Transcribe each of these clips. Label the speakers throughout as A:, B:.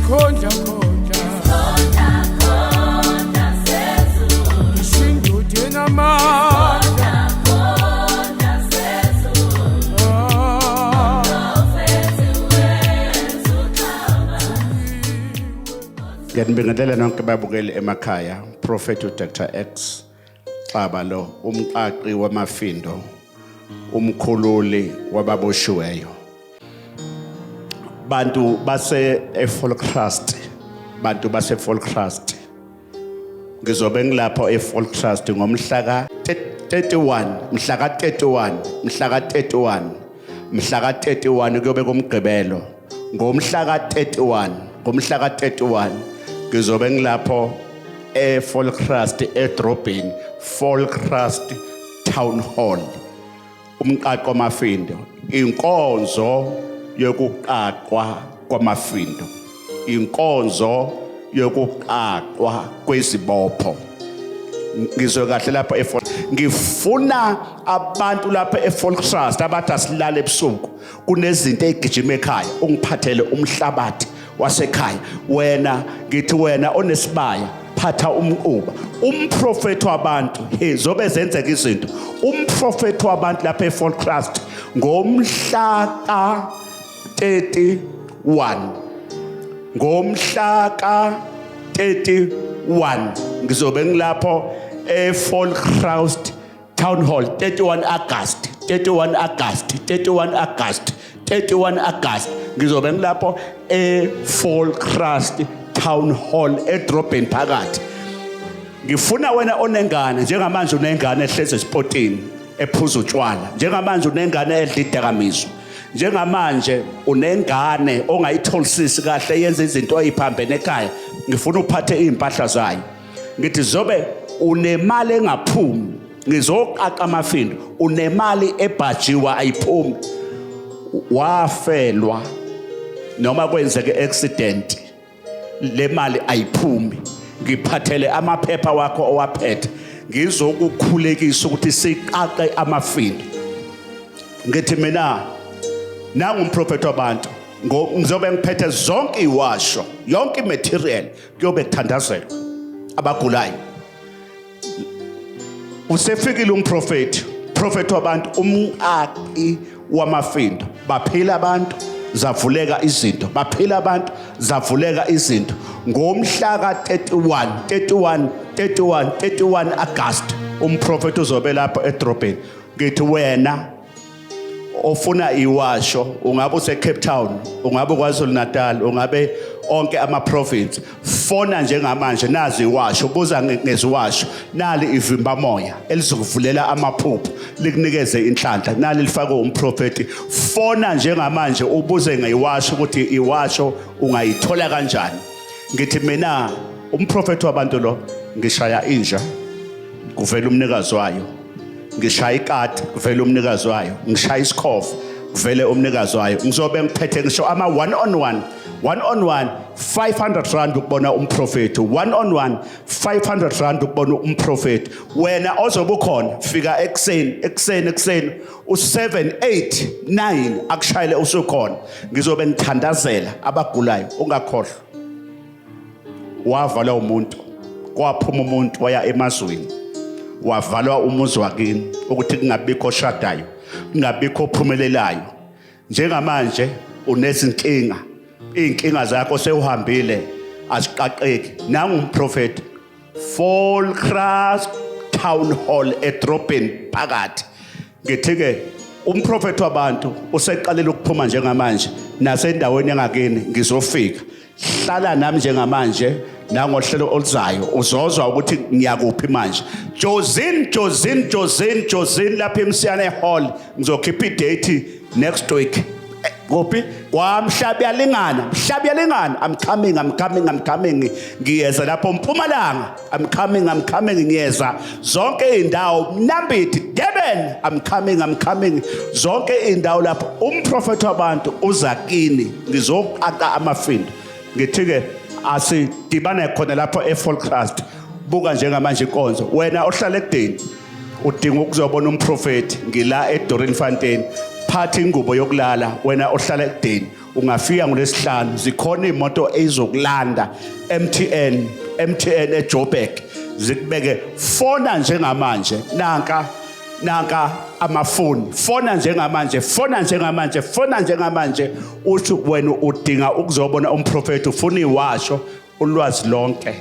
A: Isikhondla khondla
B: Khondla sezulu.
A: Isindude namandla.
B: Khondla sezulu.
A: Ah.
B: Profethi wethu Xaba.
C: Ngiyanibingelela nonke babukeli emakhaya. Prophet uDr X Xaba lo, umqaqi wamafindo, umkhululi wababoshiweyo. Bantu base eFolkrust, bantu base Folkrust. Ngizobe ngilapho eFolkrust ngomhla ka 31, mhla ka 31, mhla ka 31, mhla ka 31 kuyobe kumgqibelo. Ngomhla ka 31, ngomhla ka 31 ngizobe ngilapho eFolkrust edrobheni, Folkrust Town Hall. Umqaqo wamafindo, inkonzo yokuqaqwa kwamafindo, inkonzo yokuqaqwa kwezibopho. Ngizwe kahle lapha eFol, ngifuna abantu lapha eFolkrust abathi asilale ebusuku kunezinto ezigijima ekhaya, ungiphathele umhlabathi wasekhaya. Wena ngithi wena onesibaya phatha umquba. Umprofethi wabantu, he, zobe zenzeka izinto. Umprofethi wabantu lapha eFolkrust ngomhla ka 31, ngomhla ka 31 ngizobe ngilapho eFolkrust Town Hall, 31 August, 31 August, 31 August, 31 August ngizobe ngilapho eFolkrust Town Hall edrobheni phakathi. Ngifuna wena onengane njengamanje, unengane ehlezi esipotini ephuza utshwala njengamanje, unengane edla idakamizwa njengamanje, unengane ongayitholisisi kahle, yenza izinto eziphambene ekhaya, ngifuna uphathe izimpahla zayo. Ngithi zobe unemali engaphumi, ngizoqaqa amafindo. Unemali ebhajiwa ayiphumi, wafelwa noma kwenzeke accident, le mali ayiphumi, ngiphathele amaphepha wakho owaphethe, ngizokukhulekisa ukuthi siqaqe amafindo. Ngithi mina nangumprofeti wabantu, ngizobe ngiphethe zonke iwasho, yonke imaterial, kuyobe kuthandazelwa abagulayo. Usefikile umprofeti, prophet wabantu, umqaqi wamafindo. Baphila abantu, zavuleka izinto. Baphila abantu, zavuleka izinto. Ngomhla ka-31, 31, 31, 31 August umprofeti uzobe lapho edrobheni. Ngithi wena ofuna iwasho, ungabe use-Cape Town, ungabe KwaZulu Natal, ungabe onke ama-province, fona njengamanje. Nazi iwasho, buza ngeziwasho. Nali ivimbamoya elizokuvulela amaphupho, likunikeze inhlanhla. Nali lifakwe umprofeti. Fona njengamanje ubuze ngeyiwasho ukuthi iwasho ungayithola kanjani. Ngithi mina umprofeti wabantu lo, ngishaya inja kuvela umnikazi wayo, ngishaya ikati kuvele umnikazi wayo, ngishaya isikhova kuvele umnikazi wayo. Ngizobe ngiphethe ngisho ama one on one, one on one R500 ukubona umprofeti, one on one R500 ukubona umprofeti. Wena ozobe ukhona, fika ekuseni, ekuseni, ekuseni u7 8 9 akushayele usukhona. Ngizobe ngithandazela abagulayo. Ungakhohlwa, wavalwa umuntu, kwaphuma umuntu waya emazweni, wavalwa umuzi wakini ukuthi kungabikho oshadayo, kungabikho ophumelelayo. Njengamanje unezinkinga, iy'nkinga zakho sewuhambile aziqaqeki. Nangumprofeti, Volkrust Town Hall edrobheni phakathi. Ngithi-ke umprofethi wabantu useqalile ukuphuma njengamanje nasendaweni engakini. Ngizofika, hlala nami njengamanje nangohlelo oluzayo uzozwa ukuthi ngiyakuphi manje. Jozin, Jozin, Jozin, Jozin lapha eMsiyane Hall, ngizokhipha idate next week. Kuphi? Kwamhlabuyalingana, Mhlabuyalingana, I'm coming, I'm coming, I'm coming, ngiyeza lapho. Mpumalanga, I'm coming, I'm coming, ngiyeza. Zonke indawo, Mnambithi, Durban, I'm coming, I'm coming. Zonke indawo lapho umprofeti wabantu uza kini, ngizoqaqa amafindo. Ngithi ke asidibane khona lapho eFolkrust. Buka njengamanje inkonzo. Wena ohlala ekudeni udinga ukuzobona umprofeti, ngila eDorinfontein. Phatha ingubo yokulala wena ohlala ekudeni. Ungafika ngolesihlanu, zikhona imoto ezizokulanda MTN, MTN eJoburg, zikubeke. Fona njengamanje, nanka nanka amafoni. Fona njengamanje, fona njengamanje, fona njengamanje, uthi wena udinga ukuzobona umprofeti, ufuna iwasho. Ulwazi lonke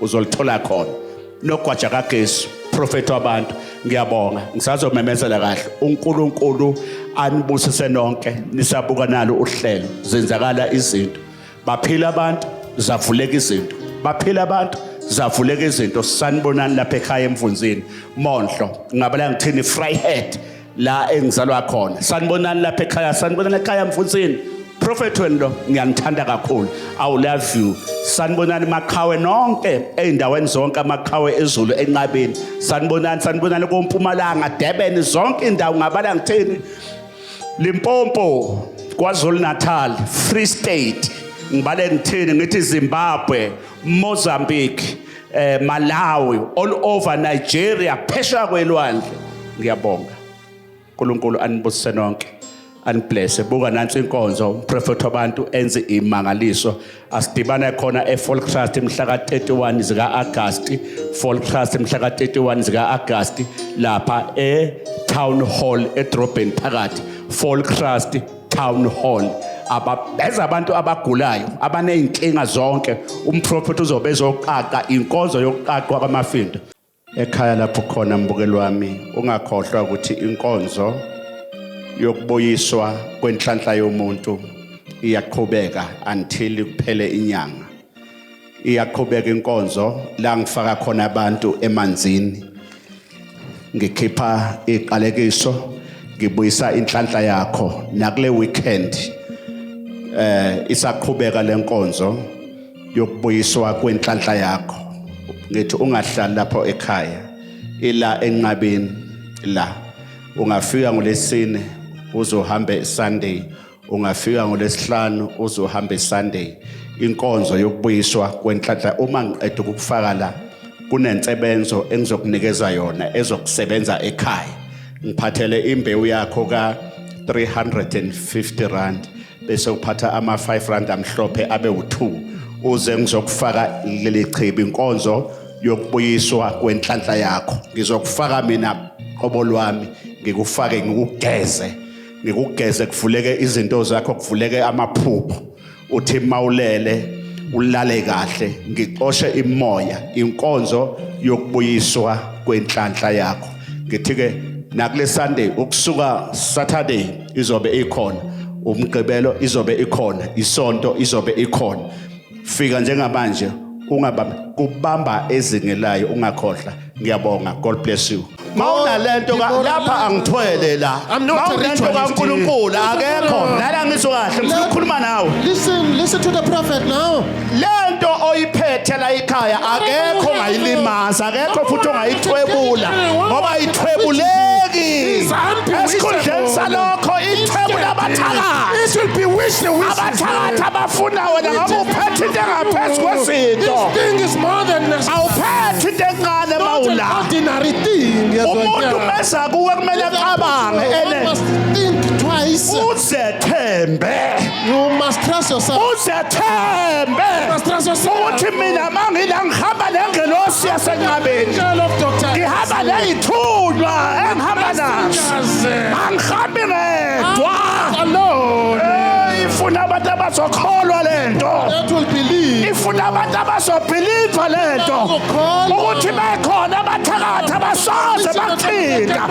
C: uzolithola khona nogwaja kagesi, prophet wabantu. Ngiyabonga, ngisazomemezela kahle. UNkulunkulu anibusise nonke nisabuka nalo uhlelo. Zenzakala izinto, baphila abantu, zavuleka izinto, baphila abantu, zavuleka izinto. Sanibonani lapha ekhaya eMfunzini, Mondlo, ngabala ngithini, Vryheid, la engizalwa khona. Sanibonani lapha ekhaya, sanibonani ekhaya Mfunzini. Prophet wenu lo, ngiyanithanda kakhulu, I love you. Sanibonani maqhawe nonke ey'ndaweni zonke, amaqhawe ezulu enqabeni. Sanibonani, sanibonani koMpumalanga, Durban, zonke indawo, ngabala ngithini, Limpopo, KwaZulu Natal, Free State, ngibale ngithini, ngithi Zimbabwe, Mozambique, Malawi, all over Nigeria, phesheya kwelwandle. Ngiyabonga. uNkulunkulu anibusise nonke, aniblesse. Buka nansi inkonzo, umprofeti wabantu enze imangaliso. Asidibane khona eVolksrust mhla ka-31 zika-Agasti, Volksrust mhla ka-31 zika-Agasti, lapha e-Town Hall edrobheni phakathi, Volksrust Town Hall. Ababeza abantu abagulayo, abaney'nkinga zonke, umprofeti uzobe ezoqaqa inkonzo yokuqaqwa kwamafindo. Ekhaya lapho khona, mbukeli wami, ungakhohlwa ukuthi inkonzo yokubuyiswa kwenhlanhla yomuntu iyaqhubeka until kuphele inyanga. Iyaqhubeka inkonzo la ngifaka khona abantu emanzini, ngikhipha iqalekiso, ngibuyisa inhlanhla yakho. Nakule weekend isaqhubeka lenkonzo yokubuyiswa kwenhlanhla yakho. Ngithi ungahlali lapho ekhaya, ila enqabeni la. Ungafika ngolesine uzohambe Sunday, ungafika ngolesihlanu uzohambe Sunday. Inkonzo yokubuyiswa kwenhlanhla, uma ngiqeda ukufaka la, kunensebenzo engizokunikeza yona ezokusebenza ekhaya. Ngiphathele imbewu yakho ka 350 rand, bese uphatha ama 5 rand amhlophe abe u2, uze ngizokufaka leli chibi, inkonzo yokubuyiswa kwenhlanhla yakho. Ngizokufaka mina qobo lwami, ngikufake, ngikugeze, ngikugeze, kuvuleke izinto zakho, kuvuleke amaphupho, uthi mawulele ulale kahle, ngixoshe imoya. Inkonzo yokubuyiswa kwenhlanhla yakho, ngithi ke nakule Sunday, ukusuka Saturday izobe ikhona, umgqibelo izobe ikhona, isonto izobe ikhona. Fika njengamanje, ungabamba kubamba ezingelayo, ungakhohlwa. Ngiyabonga, God bless you. Mawunalento lapha, angithwele la.
D: I'm not a
C: Mawunento
D: ritualist.
C: kaNkuluNkulu, akekho lala. Ngizwe kahle, ngifuna ukukhuluma nawe.
D: Listen, listen to the prophet now.
C: Lento oyiphethe la ekhaya, akekho ongayilimaza, akekho futhi ongayithwebula, ngoba ayithwebuleki. Esikhundleni salokho ithwebula abathakathi.
D: It will bewitch the witches.
C: Abathakathi abafuna wena ngoba uphethe into engaphezu kwezinto.
D: This thing is more than
C: Awuphethe into encane
D: not an
C: mawula.
D: ordinary thing. Yes,
C: Umuntu meza kuwe kumele acabange
D: One
C: ene
D: must think twice.
C: Uzethembe.
D: You must trust yourself.
C: Uzethembe
D: Must trust yourself.
C: ukuthi mina mangila ngihamba nengelosi yasenqabeni.
D: Angel of Doctor.
C: Ngihamba ney'thunywa engihamba nazo, angihambi ngedwa.
D: Alone.
C: Eh, ifuna abantu abazokholwa lento.
D: That will believe.
C: Ifuna abantu abazobhiliva lento,
D: Abazokholwa.
C: ukuthi bekhona abathakathi abasoze bakuthinta,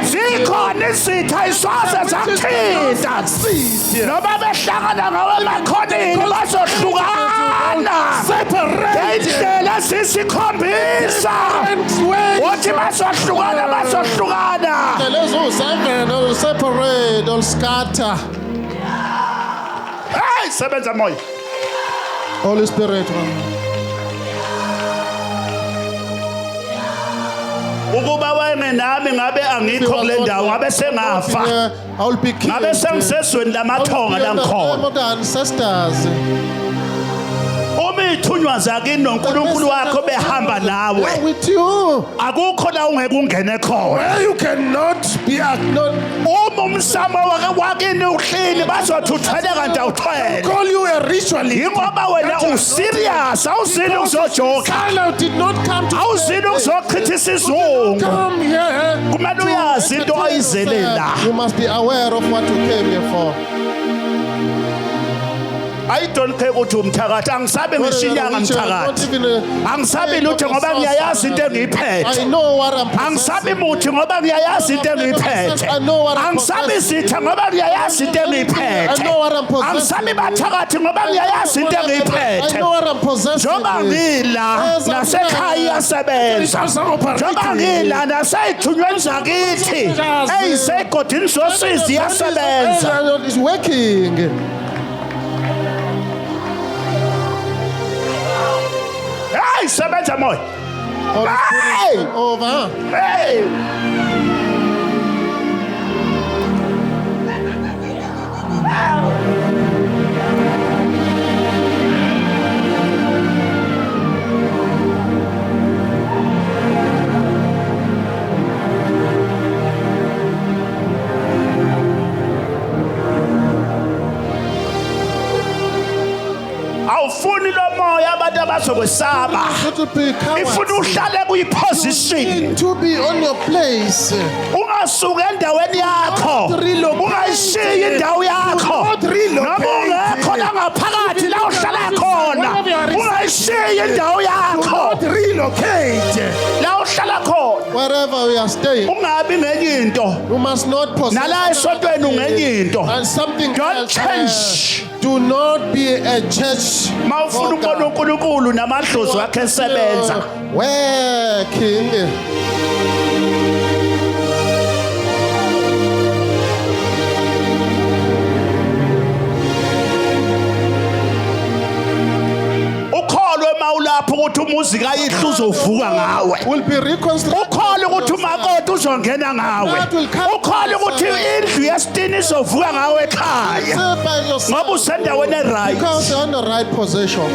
C: zikhona izitha isoze zakuthinta.
D: Succeed.
C: Noma behlangana ngawe emakhoneni, bazohlukana
D: Separate.
C: ngendlela zisikhombisa.
D: Different ways.
C: Uthi bazohlukana, bazohlukana.
D: Lezo seven will separate or scatter.
C: Hey, sebenza moya.
D: Holy Spirit.
C: Ukuba wayengenami ngabe angikho kule ndawo, ngabe sengafa.
D: I will be killed.
C: Ngabe sengisezweni lamathonga la ngikhona.
D: Of the ancestors.
C: Uma Uma iy'thunywa zakini noNkulunkulu wakho behamba
D: They
C: nawe,
D: are with you.
C: akukho la ungeke ungene khona.
E: Where you cannot be
D: Not
C: Uma umsamo wakini uhleli bazothi uthwele kanti awuthwele.
E: call you a ritualist.
C: Yingoba wena userious, awuzile ukuzojoka,
D: Silo did not come to
C: awuzile ukuzochitha isizungu.
D: come here.
C: Kumele
D: to
C: uyazi into
D: entertain
C: oyizele
D: yourself.
C: la.
D: You must be aware of what you came here for.
C: I don't care ukuthi umthakathi, angisabi ngisho inyanga
D: Not
C: mthakathi.
D: even a-
C: Angisabi lutho ngoba ngiyayazi into engiyiphethe.
D: I know what I'm
C: Angisabi
D: possessing.
C: muthi ngoba ngiyayazi into engiyiphethe. Angisabi zitha ngoba ngiyayazi into engiyiphethe. Angisabi bathakathi ngoba ngiyayazi into
D: I
C: engiyiphethe.
D: know what I'm possessing.
C: Njengoba ngila nasekhaya iyasebenza. Njengoba ngila nasey'thunyweni zakithi eyisegodini zosizi iyasebenza.
D: It's working.
C: Hayi, sebenza moya.
D: Holy
C: Hey!
D: Spirit, take over.
C: Hey! Awufuni lo moya abantu abazokwesaba.
D: Little be
C: Ifuna
D: cowards.
C: uhlale kuyiposition.
D: Need to be on your place.
C: Ungasuki endaweni yakho, ungayishiyi indawo yakho, noma ungekho la ngaphakathi la uhlala khona, ungayishiyi indawo yakho
E: Not relocate.
C: la uhlala khona.
D: Wherever we are staying,
C: Ungabi ngenye into
D: you must not possess.
C: nala esontweni ungenye into.
D: And something
C: Don't
D: else.
C: change.
D: Do not be a church.
C: Ma ufuna ukubona uNkulunkulu namadlozi wakhe esebenza,
D: Working.
C: Ukholwe mawulapho ukuthi umuzi kayihlo uzovuka ngawe.
D: Will be reconstructed.
C: Ukholwe ukuthi umakoti uzongena ngawe. Ukholwe ukuthi indlu yesitini izovuka ngawe ekhaya,
D: Say by yourself.
C: ngoba usendaweni eright.
D: Because you're on the right position.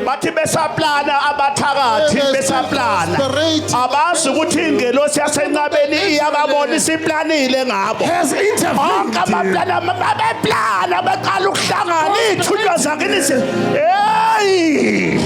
C: Bathi besaplana abathakathi, besaplana, abazi ukuthi ingelosi yasenqabeni iyababona isiplanile ngabo.
E: Has
C: Onke
E: intervened.
C: amaplana babeplana, baqala ukuhlangana iy'thunywa zakini hey.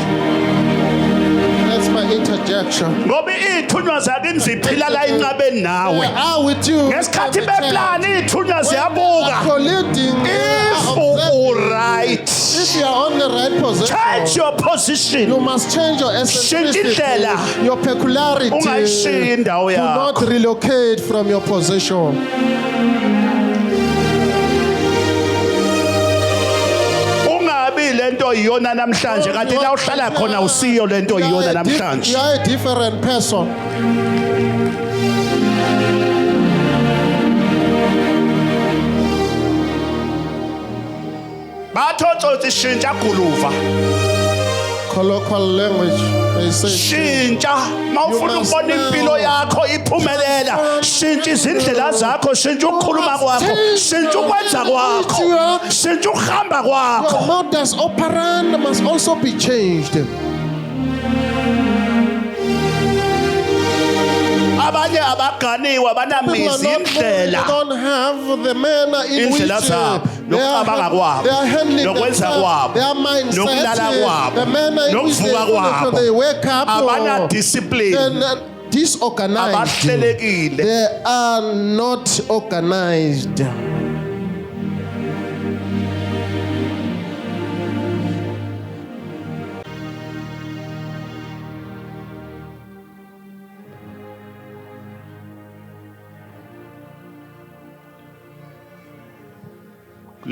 D: That's my interjection.
C: Ngoba iy'thunywa zakini ziphila la enqabeni nawe.
D: They are with you.
C: Ngesikhathi
D: every time.
C: beplana iy'thunywa ziyabuka.
D: Colluding, they are
C: If
D: observing.
C: u-right,
D: If you are on the right position,
C: change your
D: you
C: position.
D: must change your
C: Shintsha
D: eccentricity,
C: indlela.
D: your peculiarity.
C: Ungayishiyi indawo
D: Do not
C: yakho.
D: relocate from your position.
C: Ungabi lento iyona namhlanje kanti la uhlala khona usiyo lento
D: You are
C: iyona
D: a
C: namhlanje.
D: You are a different person.
C: Bathi otsotsi shintsha guluva.
D: Colloquial language, they say.
C: Shintsha mawufuna
D: You must
C: ukubona impilo
D: now.
C: yakho iphumelela, shintsha izindlela zakho, shintsha ukukhuluma kwakho, shintsha ukwenza kwakho, shintsha ukuhamba
D: Your
C: kwakho.
D: modus operandi must also be changed.
C: Abanye abaganiwe
D: People are
C: abanamizi
D: not
C: indlela
D: they don't have the manner in which
C: Indlela zabo,
D: they are,
C: nokucabanga kwabo,
D: they are handling
C: nokwenza
D: themselves,
C: kwabo,
D: their mindset,
C: nokulala kwabo,
D: the manner in which
C: nokuvuka kwabo.
D: they wake up,
C: Abana discipline.
D: then, disorganized.
C: Abahlelekile.
D: They are not organized.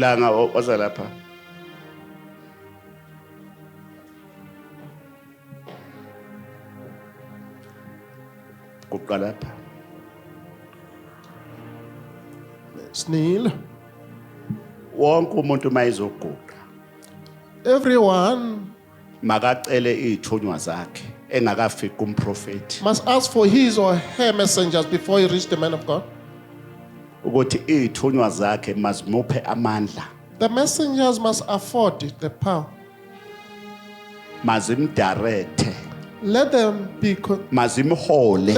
C: Langa oza lapha. Guqa lapha.
D: Snail.
C: Wonke umuntu mayizoguqa
D: Everyone
C: makacele izithunywa zakhe engakafiki kumprofeti.
D: must ask for his or her messengers before he reach the man of God.
C: Ukuthi izithunywa zakhe mazimuphe amandla.
D: The messengers must afford it, the power.
C: Mazimdirecte.
D: Let them be.
C: Mazimhole.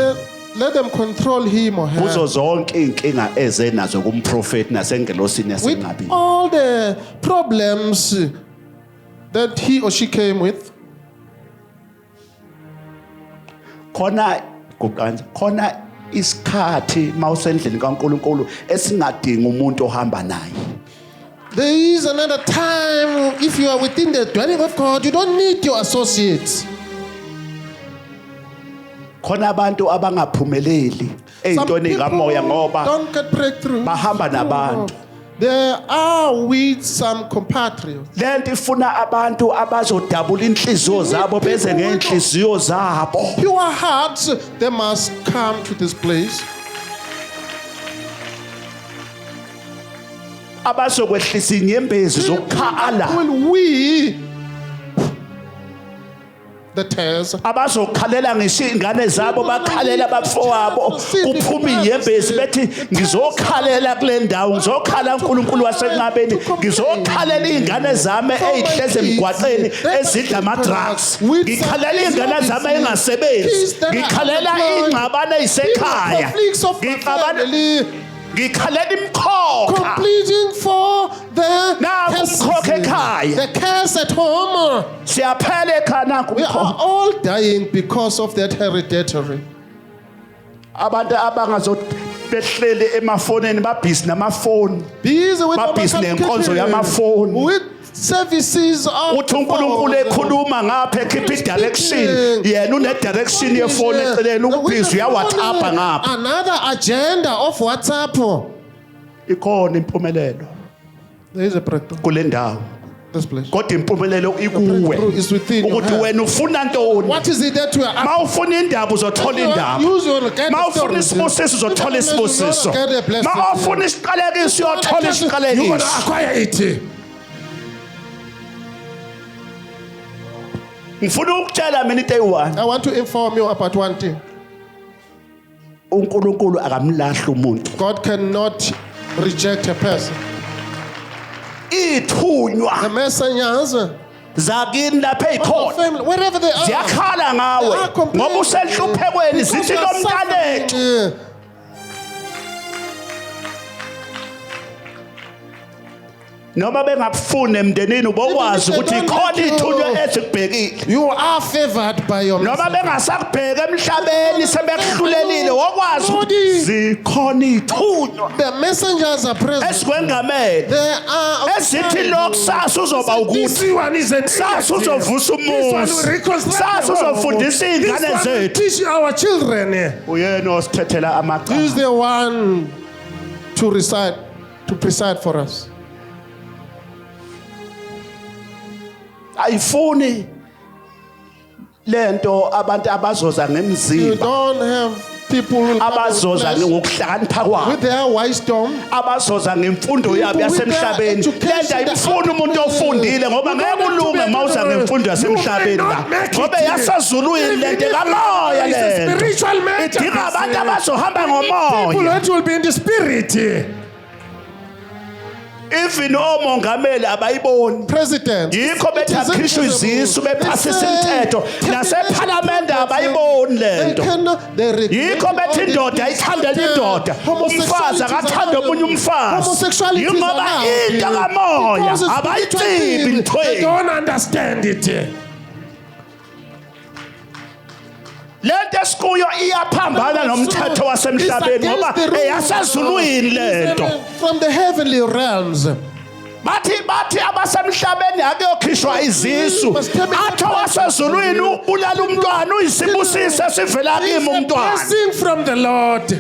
D: Let them control him or her.
C: Kuzo zonke inkinga eze nazo kumprofeti nasengelosini
D: With
C: yasenqabini.
D: all the problems that he or she came with.
C: Khona guqanza khona isikhathi mawusendlini kaNkuluNkulu esingadingi umuntu ohamba naye.
D: There is another time, if you are within the dwelling of God, you don't need your associates.
C: Khona abantu abangaphumeleli
D: Some
C: ey'ntweni
D: people
C: kamoya ngoba
D: don't get breakthrough.
C: bahamba nabantu.
D: There are with some compatriots.
C: Lento ifuna abantu abazodabula inhliziyo zabo beze ngey'nhliziyo zabo.
D: Pure hearts, they must come to this place.
C: Abazokwehlisa inyembezi zokukhala.
D: Will we the tears?
C: Abazokhalela ngisho iy'ngane zabo bakhalela abafowabo kuphuma iy'nyembezi bethi ngizokhalela kule ndawo ngizokhala uNkulunkulu wasenqabeni ngizokhalela iy'ngane zami ey'hlezi emgwaqeni ezidla ama-drugs ngikhalela iy'ngane zami ey'ngasebenzi ngikhalela iy'ngxabano ey'sekhaya
D: Conflicts of my
C: ngixabana
D: family,
C: ngikhalela imikhokha.
D: Completing for the
C: Naku
D: curses.
C: umkhokha ekhaya.
D: The curse at home.
C: Siyaphela ekhaya nanku
D: We are
C: umkhokha.
D: all dying because of that hereditary.
C: Abantu abangazo behleli emafonini babhizi namafoni.
D: Busy with
C: Babhizi nenkonzo yamafoni.
D: with services of
C: Uthi uNkulunkulu
D: phone.
C: ekhuluma ngapha ekhipha i-direction yena une-direction yefoni eceleni ubhizi uyaWhatsApp ngapha.
D: Another agenda of WhatsApp.
C: Ikhona impumelelo
D: There is a breakthrough.
C: kule ndawo
D: This place.
C: kodwa impumelelo ikuwe
D: Breakthrough is within your
C: ukuthi
D: hand.
C: wena ufuna ntoni.
D: What is it that you are
C: Ma ufuna indaba uzothola indaba.
D: Use your get
C: Ma ufuna
D: stories.
C: isibusiso uzothola isibusiso.
D: Get a blessing.
C: Ma ufuna isiqalekiso uyothola
E: You're gonna
C: isiqalekiso.
E: acquire it.
C: Ngifuna ukutshela mina into eyi-one.
D: I want to inform you about one thing.
C: uNkulunkulu akamlahli umuntu.
D: God cannot reject a person.
C: Ithunywa
D: The messengers,
C: zakini lapha
D: of
C: ey'khona
D: family, wherever they are,
C: ziyakhala ngawe
D: they are complaining.
C: ngoba usenhluphekweni
D: Because
C: zithi
D: you
C: lo
D: are
C: mntanethu.
D: suffering.
C: Noma bengakufuni emndenini ubokwazi
D: Even if
C: ukuthi
D: they don't
C: ikhona
D: like you.
C: ithunywa ezikubhekile.
D: You are favored by your
C: Noma
D: messenger.
C: bengasakubheki emhlabeni sebekuhlulelile wokwazi ukuthi zikhona iy'thunywa
D: The messengers are present.
C: esikwengamele
D: They are
C: ezithi lo kusasa uzoba ukuthi
E: This one is an
C: Sasa uzovusa
E: This one will
C: umuzi.
E: reconstruct
C: Sasa
E: the world.
C: uzofundisa iy'ngane
E: This one will
C: zethu.
E: teach our children.
C: Uyena osithethela amacala.
D: He is the one to reside, to preside for us.
C: Ayifuni lento abantu abazoza
D: You
C: ngemzimba
D: don't have people who will come with
C: abazoza
D: flesh,
C: ngokuhlakanipha kwabo
D: with their wisdom.
C: abazoza ngemfundo yabo
D: People with their
C: yasemhlabeni.
D: education,
C: Lento ayimfuni umuntu ofundile ngoba ngeke ulunge mawuza ngemfundo yasemhlabeni la ngoba eyasezulwini lento kamoya
E: It's a
C: lento
E: spiritual matter.
C: idinga abantu abazohamba
E: People
C: ngomoya.
E: that will be in the spirit.
C: Even omongameli abayiboni.
D: President.
C: Yikho bethi
D: It is
C: akhishwe
D: invisible.
C: izisu bephasisa
D: They say,
C: imithetho nasephalamende abayiboni
D: They
C: lento.
D: cannot, they regulate
C: Yikho bethi
D: all these
C: indoda
D: things.
C: ayithandele indoda
D: Homosexuality
C: umfazi
D: is
C: akathande
D: allowed.
C: omunye umfazi
D: Homosexuality is
C: yingoba
D: allowed.
C: into kamoya
D: Because it's spiritual
C: abayicibi
D: thing.
E: They
C: ntweni.
E: don't understand it.
C: Lento esikuyo iyaphambana nomthetho wasemhlabeni
D: It's
C: ngoba
D: against the rules.
C: eyasezulwini lento.
D: From the heavenly realms.
C: Bathi abasemhlabeni akuyokhishwa izisu athi wasezulwini ubulala umntwana uyisibusiso esivela kimi
E: It's a
C: umntwana.
E: blessing from the Lord.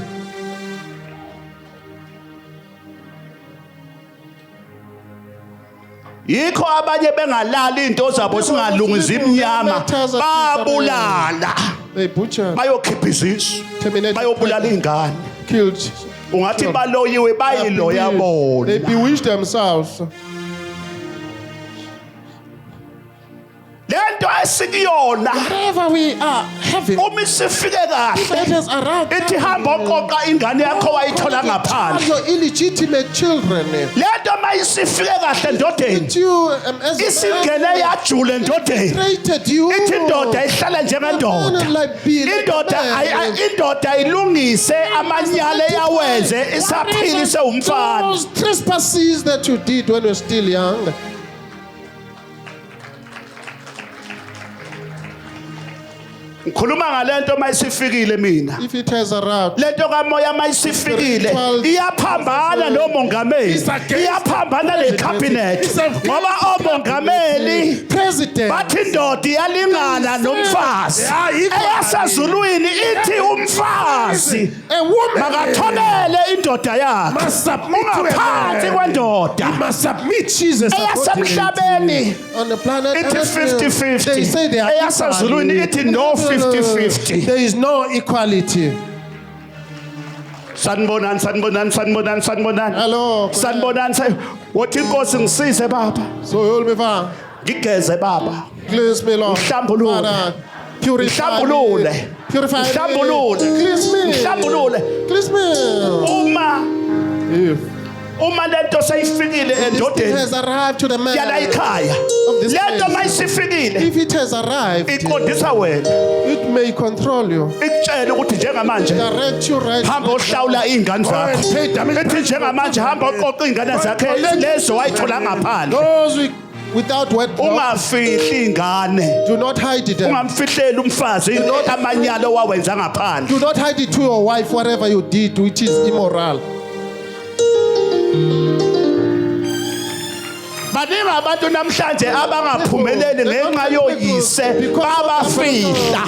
C: Yikho abanye bengalali into zabo singalungisa imnyama babulala
D: They butchered,
C: bayokhipha izisu
D: terminated,
C: bayobulala ingane.
D: killed.
C: Ungathi baloyiwe bayiloya
D: They
C: bona.
D: bewitched themselves.
C: Lento esikuyona
D: Whatever we are having,
C: uma isifike kahle
D: it has arrived.
C: ithi hamba oqoqa ingane yakho wayithola ngaphandle.
D: Your illegitimate children.
C: Lento mayisifike kahle endodeni
D: You, as a
C: isingene
D: man,
C: yajula endodeni.
D: created you.
C: Ithi indoda ihlale njengendoda. Indoda indoda ilungise amanyala eyawenze isaphila isewumfana.
D: Those trespasses that you did when you were still young.
C: Ngikhuluma ngalento mayisifikile mina.
D: If it has arrived,
C: Lento kamoya mayisifikile iyaphambana nomongameli, iyaphambana necabinet, ngoba omongameli
D: president,
C: bathi indoda iyalingana nomfazi. Eyasezulwini ithi umfazi
D: a woman
C: makathobele indoda yakhe,
E: Must submit to a
C: ungaphansi
E: man.
C: kwendoda.
E: He must submit Jesus.
C: Eyasemhlabeni
D: on the planet
C: ithi
D: Earth,
C: 50-50.
D: They say they are
C: Eyasezulwini
D: equal.
C: ithi no 50-50.
D: There is no equality.
C: Sanibonani, sanibonani, sanibonani, sanibonani.
D: Hello.
C: Sanibonani. Wothi inkosi ngisize baba.
D: So hold me far.
C: Ngigeze baba.
D: Cleanse me, Lord.
C: Ngihlambulule.
D: Father, purify me.
C: Ngihlambulule.
D: Purify me.
C: Ngihlambulule.
D: Cleanse me.
C: Ngihlambulule.
D: Cleanse me.
C: Uma
D: If
C: uma lento seyifikile
D: this thing
C: endodeni
D: has arrived to the man,
C: yala ekhaya.
D: Of this
C: Lento
D: place.
C: mayisifikile
D: if it has arrived,
C: iqondisa wena.
D: it may control you,
C: Ikutshele ukuthi njengamanje
D: direct you right.
C: hamba ohlawula iy'ngane zakho. Ithi njengamanje hamba oqoqa iy'ngane zakhe lezo wayithola ngaphandle.
D: Those without wedlock,
C: Ungafihli ingane.
D: do not hide them.
C: Ungamfihleli umfazi amanyala owawenza ngaphandle.
D: Do not hide it to your wife, whatever you did, which is immoral.
C: Baningi abantu namhlanje abangaphumeleli ngenxa yoyise babafihla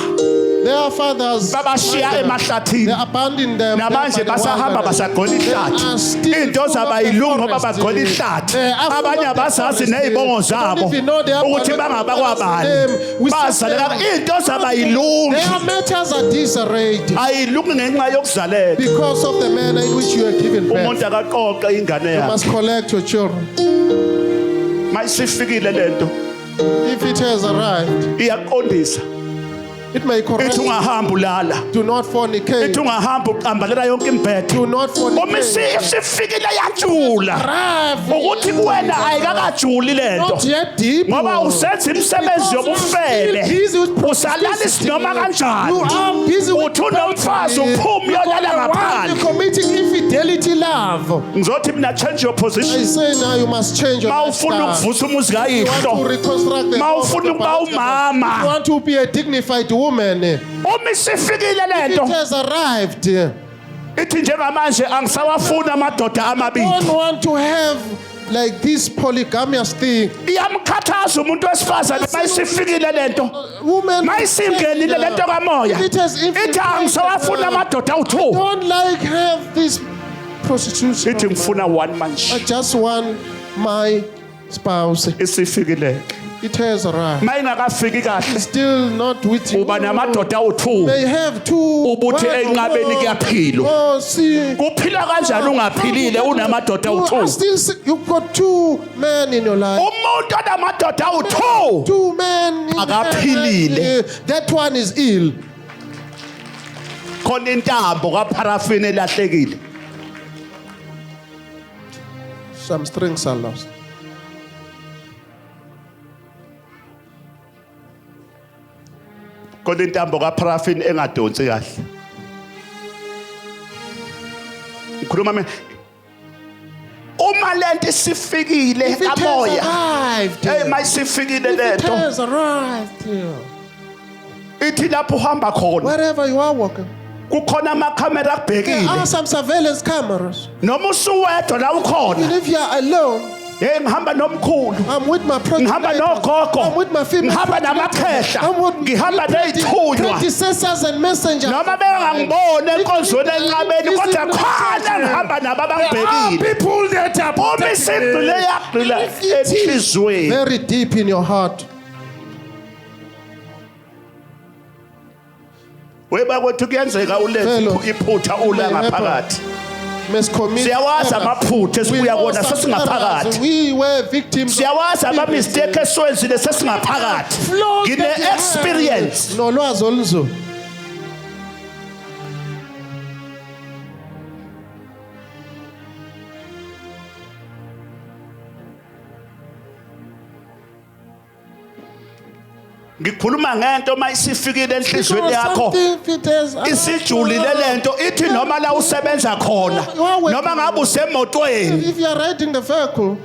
D: Their fathers,
C: babashiya
D: they
C: emahlathini.
D: abandoned them.
C: Namanje
D: They are
C: basahamba
D: by the
C: basagqola
D: wilderness. They
C: ihlathi.
D: are still
C: Into
D: full of
C: zabo
D: the
C: ayilungi ngoba
D: forest.
C: bagqola ihlathi.
D: They are full
C: Abanye
D: of the
C: abazazi
D: forest.
C: ney'bongo
D: They don't
C: zabo
D: even know their
C: ukuthi bangabakwabani.
D: name. We
C: Bazaleka
D: see
C: into zabo ayilungi.
D: Their matters are disarrayed
C: Ayilungi ngenxa yokuzaleka.
D: because of the manner in which you are given birth.
C: Umuntu akaqoqe ingane
D: You
C: yakhe.
D: must collect your children.
C: Mayisifikile lento
D: If it has arrived,
C: iyaqondisa.
D: it may correct.
C: Ithi ungahamba ulala.
D: Do not fornicate.
C: Ithi ungahamba uqambalela yonke imibhede.
D: Do not
C: Uma
D: fornicate.
C: isifikile yajula.
D: Arrive.
C: Ukuthi kuwena ayikakajuli lento.
D: Not yet deep.
C: Ngoba usenza imisebenzi yobufebe.
D: Busy with
C: Usalala isinoma kanjani.
D: You are busy with
C: Uthi unomfazi uphuma uyolala
D: You're
C: ngaphandle.
D: committing infidelity love.
C: Ngizothi mina change your
D: I
C: position.
D: say now you must change your
C: Ma ufuna
D: lifestyle.
C: ukuvusa umuzi
D: You want to
C: kayihlo.
D: reconstruct the
C: Ma
D: home of
C: ufuna
D: the
C: ukuba
D: biological.
C: umama.
D: You want to be a dignified woman.
C: Uma isifikile
D: It
C: lento
D: has arrived.
C: ithi njengamanje angisawafuni amadoda amabili.
D: Don't want to have like this polygamous thing.
C: Iyamkhathaza umuntu wesifazane mayisifikile lento.
D: Women
C: Mayisingenile lento kamoya.
D: It has
C: Ithi angisawafuni amadoda awu2.
D: Don't like have this prostitution.
C: Ithi ngifuna one
D: I
C: manje.
D: just want my spouse.
C: Isifikile.
D: It has arrived.
C: Mayingakafiki kahle
D: Still not with you.
C: uba namadoda awu2.
D: They have two.
C: Ubuthi
D: one or
C: enqabeni
D: more.
C: kuyaphilwa.
D: Oh, see.
C: Kuphila kanjani ungaphilile unamadoda
D: You are
C: awu2?
D: still you've got two men in your life.
C: Umuntu onamadoda awu2
D: Two men. In
C: Akaphilile.
D: That one is ill.
C: khona intambo kaparafini elahlekile.
D: Some strings are lost.
C: Khona intambo kaparafini engadonsi kahle. Ngikhuluma mina uma lento isifikile
D: If it has
C: kamoya.
D: arrived.
C: Hey mayisifikile
D: If it
C: lento
D: has arrived.
C: ithi lapho uhamba khona
D: Wherever you are walking,
C: kukhona amakhamera
D: there
C: akubhekile
D: are some surveillance cameras.
C: noma usuwedwa la
D: Even
C: ukhona.
D: if you are alone,
C: Hey ngihamba nomkhulu.
D: I'm with my
C: Ngihamba
D: progenitors.
C: nogogo.
D: I'm with my female
C: Ngihamba
D: progenitors.
C: namakhehla.
D: I'm with
C: Ngihamba ney'thunywa.
D: predecessors and messengers.
C: Noma bengangiboni enkonzweni enqabeni kodwa khona ngihamba nabo abangibhekile.
E: People that are
C: Uma
E: protecting
C: isigxile yagxila enhliziyweni.
D: Very deep in your heart.
C: Webakwethu kuyenzeka ulenze
D: Fellow.
C: iphutha ula
D: May happen.
C: ngaphakathi.
D: Must commit
C: Siyawazi
D: errors.
C: amaphutha
D: We
C: esibuya
D: know
C: kuwona
D: some
C: sesingaphakathi.
D: errors. We were victims of
C: Siyawazi ama-mistake esiwenzile sesingaphakathi.
D: Flaws that you have.
C: Ngine-experience.
D: Nolwazi olunzulu.
C: Ngikhuluma ngento uma isifikile enhliziyweni
D: Because
C: yakho
D: something if it has-
C: isijulile lento ithi noma la usebenza khona noma ngabe usemotweni
D: If you are riding the vehicle,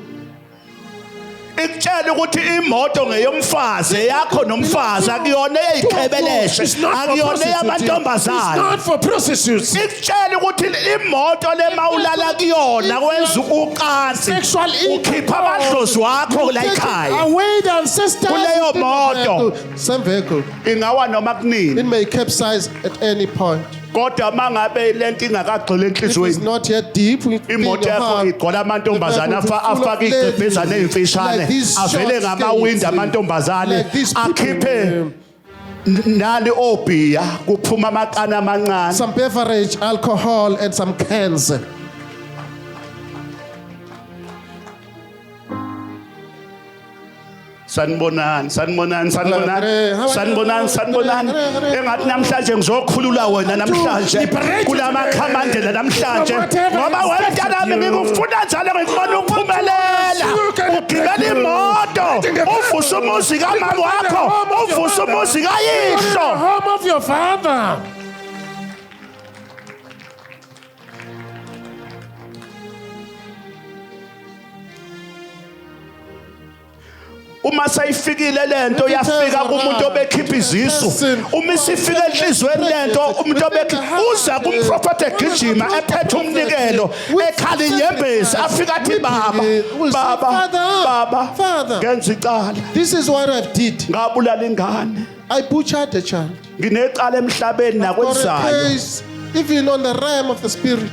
C: ikutshela ukuthi imoto ngeyomfazi eyakho nomfazi akuyona eyeyikhebeleshe
E: It's not for
C: akuyona
E: prostitutes. It's
C: eyamantombazane
E: not for prostitutes.
C: ikutshela ukuthi imoto le mawulala kuyona kwenza ucansi
D: sexual
C: ukhipha amadlozi wakho la ekhaya
D: Away the ancestors.
C: Kuleyo
D: within the
C: moto.
D: vehicle. Same vehicle.
C: Ingawa noma
D: It
C: kunini
D: may capsize at any point.
C: Kodwa mangabe lento ingakagxili
D: If it's
C: enhliziyweni
D: not yet deep within
C: imoto
D: your
C: yakho
D: heart,
C: igcwala amantombazane
D: the vehicle
C: afa
D: is full of
C: afake iy'gqebhezane
D: ladies,
C: ey'mfishane
D: like these
C: avele
D: short
C: ngamawindi
D: skirts,
C: amantombazane
D: like these people,
C: akhiphe nali obhiya kuphuma amakana amancane.
D: Some beverage, alcohol, and some cans.
C: Sanibonani, sanibonani, sanibonani, sanibonani, sanibonani. Engathi namhlanje ngizokhulula wena namhlanje kulamakhamandela namhlanje ngoba wena mntanami ngikufuna njalo ngikubona uphumelela ugibela imoto uvuse umuzi kamama wakho uvuse umuzi
E: The
C: kayihlo.
E: Home of your father.
C: Uma seyifikile lento yafika kumuntu obekhipha izisu uma isifika enhliziyweni lento umuntu obekhi uza kumprofeti egijima ephethe umnikelo ekhala inyembezi afika athi baba baba baba ngenza icala.
D: This is what I did.
C: Ngabulala ingane.
D: I butchered the child.
C: Nginecala emhlabeni
D: For a
C: nakwelizayo.
D: case, even on the realm of the spirit.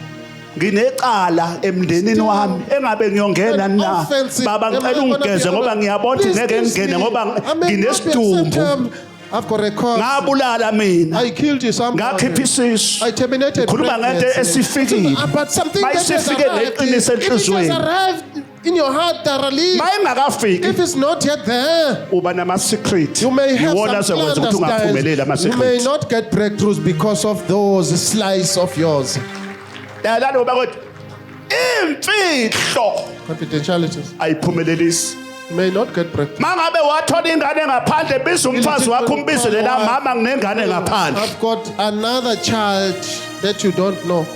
C: Nginecala emndenini wami engabe ngiyongena na
D: Offensive.
C: baba
D: Am I
C: ngicela
D: gonna
C: ungigeze
D: be
C: ngoba
D: able-
C: ngiyabona ukuthi
D: Please
C: ngeke
D: kiss
C: ngingene
D: me.
C: ngoba
D: I may not be
C: nginesidumbu.
D: accepted. I've got a cause.
C: Ngabulala mina.
D: I killed you somebody.
C: Ngakhipha isisu.
D: I terminated
C: Ngikhuluma ngento
D: pregnancy.
C: esifikile.
D: But something that has
C: Mayisifike
D: arrived,
C: neqiniso
D: if it has
C: enhliziyweni.
D: arrived in your heart thoroughly,
C: Mayingakafiki
D: if it's not yet there,
C: uba nama-secret
D: you may have
C: iwona
D: some
C: azokwenza ukuthi ungaphumeleli
D: clandestines. You may
C: ama-secret.
D: not get breakthroughs because of those slice of yours.
C: Lalani ngoba kodwa imfihlo
D: Confidentialities.
C: ayiphumelelisi.
D: You may not get breakthrough.
C: Mangabe wathola ingane ngaphandle biza umfazi wakho umbizele la mama nginengane ngaphandle.
D: I've got another child that you don't know.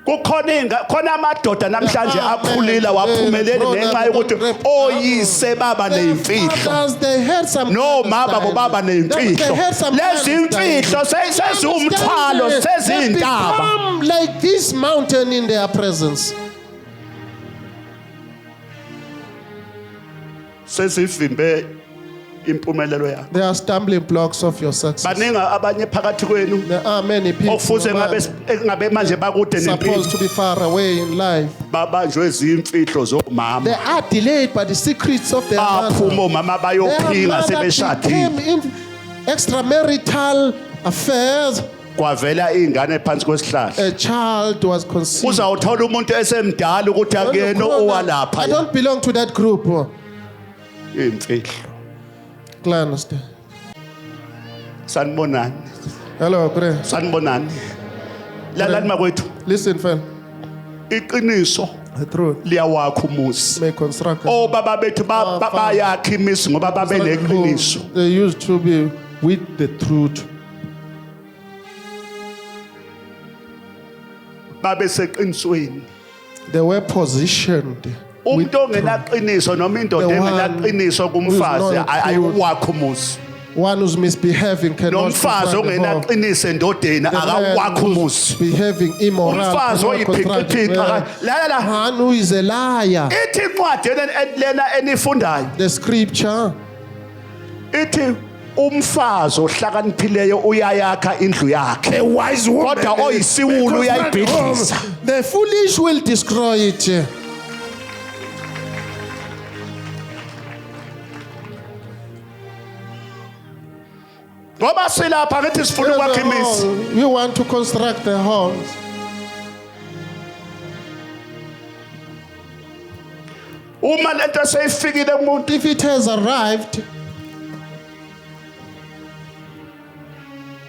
C: Kukhona inga khona amadoda namhlanje akhulile waphumeleli ngenxa yokuthi oyise baba
D: Their
C: neyimfihlo.
D: fathers, they had some
C: Nomama bobaba
D: clandestines. They
C: neyimfihlo.
D: had some
C: Lezi imfihlo seziwumthwalo
D: They
C: seziyintaba.
D: become like this mountain in their presence.
C: Sezivimbe impumelelo yakho.
D: They are stumbling blocks of your success.
C: Baningi abanye phakathi kwenu
D: There are many people
C: okufuze ngabe ngabe manje bakude
D: supposed
C: nempilo
D: to be far away in life.
C: babanjwe zimfihlo zomama.
D: They are delayed by the secrets of their
C: Baphuma
D: mother.
C: omama
D: Their
C: bayophinga
D: mother
C: sebeshadile.
D: became in extramarital affairs.
C: Kwavela ingane phansi kwesihlahla.
D: A child was conceived.
C: Uzawuthola umuntu esemdala ukuthi akuyena owalapha.
D: I don't belong to that group.
C: Imfihlo.
D: Clandestine.
C: Sanibonani.
D: Hello, Gre.
C: Sanibonani. Lalani makwethu.
D: Listen, friend.
C: Iqiniso
D: The truth
C: liyawakha umuzi.
D: may construct.
C: Obaba bethu bayakha imizi ngoba babe neqiniso.
D: They used to be with the truth.
C: Babe seqinisweni.
D: They were positioned. With
C: Umuntu ongenaqiniso noma indoda
D: The one
C: engenaqiniso kumfazi
D: who's not
C: ayiwakha umuzi.
D: One who's misbehaving cannot
C: Nomfazi
D: construct the home.
C: ongenaqiniso endodeni
D: The man
C: akawakha
D: who's
C: umuzi.
D: behaving immoral
C: Umfazi
D: cannot construct
C: oyiphixiphixi
D: the
C: la la.
D: One who is a liar.
C: Ithi incwadi lena enifundayo
D: The scripture
C: ithi umfazi ohlakaniphileyo uyayakha indlu yakhe.
E: A wise woman.
C: Kodwa oyisiwulu
E: may construct
C: uyayibhidliza.
E: home.
D: The foolish will destroy it.
C: Ngoba silapha ngithi sifuna ukwakha imizi.
D: We want to construct the homes.
C: Uma lento seyifikile kumuntu,
D: If it has arrived,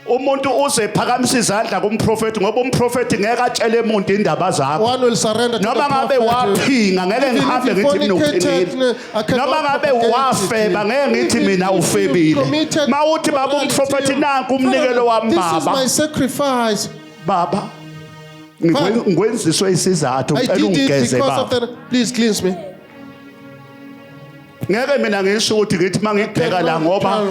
C: umuntu uze phakamisa izandla kumprofeti, ngoba umprofeti ngeke atshele umuntu indaba zakho.
D: One will surrender to
C: Noma
D: the
C: ngabe
D: prophet.
C: waphinga, ngeke
D: Even if
C: ngihambe
D: you
C: ngithi mina
D: fornicated,
C: uphingile.
D: I cannot
C: Noma ngabe
D: propagate
C: wafeba,
D: it.
C: ngeke ngithi
D: Even
C: mina
D: if you
C: ufebile.
D: committed
C: Mawuthi baba
D: immorality,
C: umprofeti, nanku umnikelo wami
D: This is
C: baba.
D: my sacrifice.
C: Baba, ngikwenziswe isizathu,
D: I
C: ngicela
D: did it
C: ungigeze
D: because of
C: baba.
D: the. Please cleanse me.
C: Ngeke mina ngisho ukuthi ngithi mangibheka la, ngoba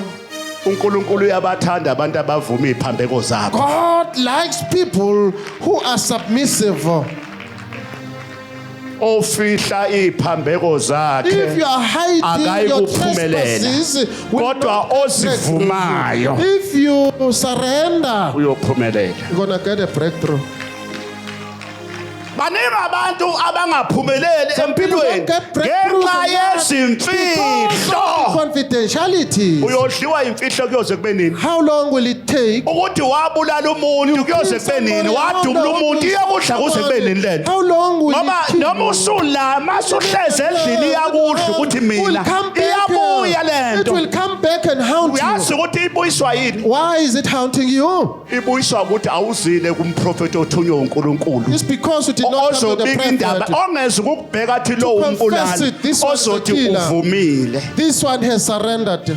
C: uNkulunkulu uyabathanda abantu abavuma iziphambeko zabo.
D: God likes people who are submissive.
C: Ofihla iziphambeko
D: If
C: zakhe
D: you are hiding your
C: akayikuphumelela.
D: trespasses, will
C: Kodwa
D: not break
C: ozivumayo
D: through. If you surrender,
C: uyophumelela.
D: you're gonna get a breakthrough.
C: Baningi abantu abangaphumeleli
D: Some people
C: empilweni
D: don't get breakthroughs
C: ngenxa
D: in life because
C: yezimfihlo.
D: of confidentiality.
C: Uyodliwa imfihlo kuyoze kube nini?
D: How long will it take?
C: Ukuthi wabulala umuntu kuyoze kube nini? Wadubula umuntu, iyakudla kuze kube nini lento?
D: How long will
C: Ngoba
D: it kill
C: noma
D: you?
C: usula masuhleze endlini, iyakudla ukuthi
D: Will
C: mina
D: come back,
C: iyabuya
D: It
C: lento.
D: will come back and haunt
C: Uyazi
D: you.
C: ukuthi ibuyiswa yini?
D: Why is it haunting you?
C: Ibuyiswa ukuthi awuzile kumprofeti othunywe uNkulunkulu.
D: It's because you did not come to the
C: Ozobika indaba,
D: prophet.
C: ongeze ukubheka athi lo
D: To confess
C: umbulali,
D: it, this one is a
C: ozothi
D: killer.
C: uvumile.
D: This one has surrendered.